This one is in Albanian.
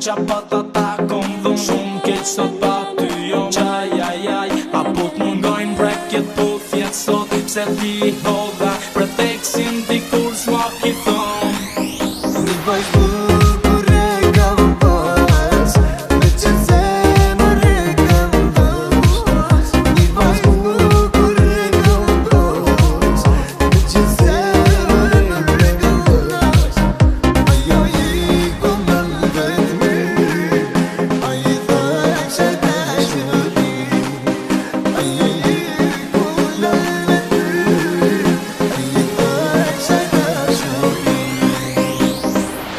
Qa pa ta ta kom dhon. Shumë keq sot pa ty jo. Qaj aj aj, a po t'mungojnë prekjet puthjet sot. Pse ti hodha preteksin ti kur s'ma ki thon. Një vajzë.